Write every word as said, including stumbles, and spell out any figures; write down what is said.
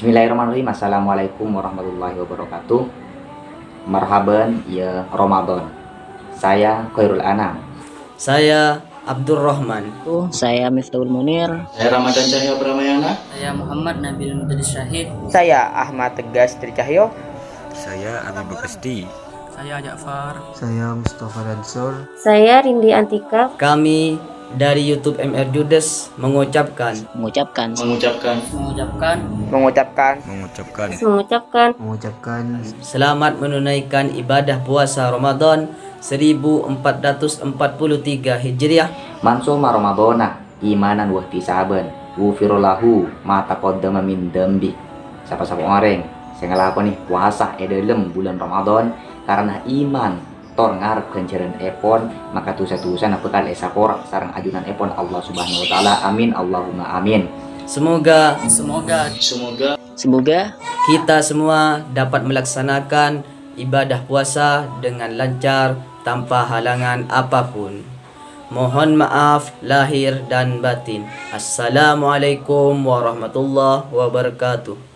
Bismillahirrahmanirrahim. Assalamualaikum warahmatullahi wabarakatuh. Marhaban ya Ramadan. Saya Khairul Anam. Saya Abdurrahman. Saya Miftahul Munir. Saya Ramadan Cahyo Pramayana. Saya Muhammad Nabil Mutadi Syahid. Saya Ahmad Tegas Tricahyo. Saya Abi Bekesti. Saya Ja'far. Saya Mustafa Dansor. Saya Rindi Antika. Kami dari YouTube M R Judes mengucapkan Mengucapkan. Mengucapkan. Mengucapkan. Mengucapkan. Mengucapkan. Mengucapkan. Mengucapkan. Selamat menunaikan ibadah puasa Ramadan seribu empat ratus empat puluh tiga Hijriah. Man shoma Ramadhana imanan wahtisaban, ghufira lahu ma taqaddama min dzambi. Sapa-sapa orèng sè ngalakonè puasa è dâlem bulân Ramadan karana iman tor ngarep ghânjhârânèpon, maka dhusa-dhusana bhâkal èsapora sareng ajunanèpon Allah Subhanahu wa Ta'ala. Amin, Allahumma amin. Semoga Semoga Semoga Semoga kita semua dapat melaksanakan ibadah puasa dengan lancar tanpa halangan apapun. Mohon maaf lahir dan batin. Assalamualaikum warahmatullahi wabarakatuh.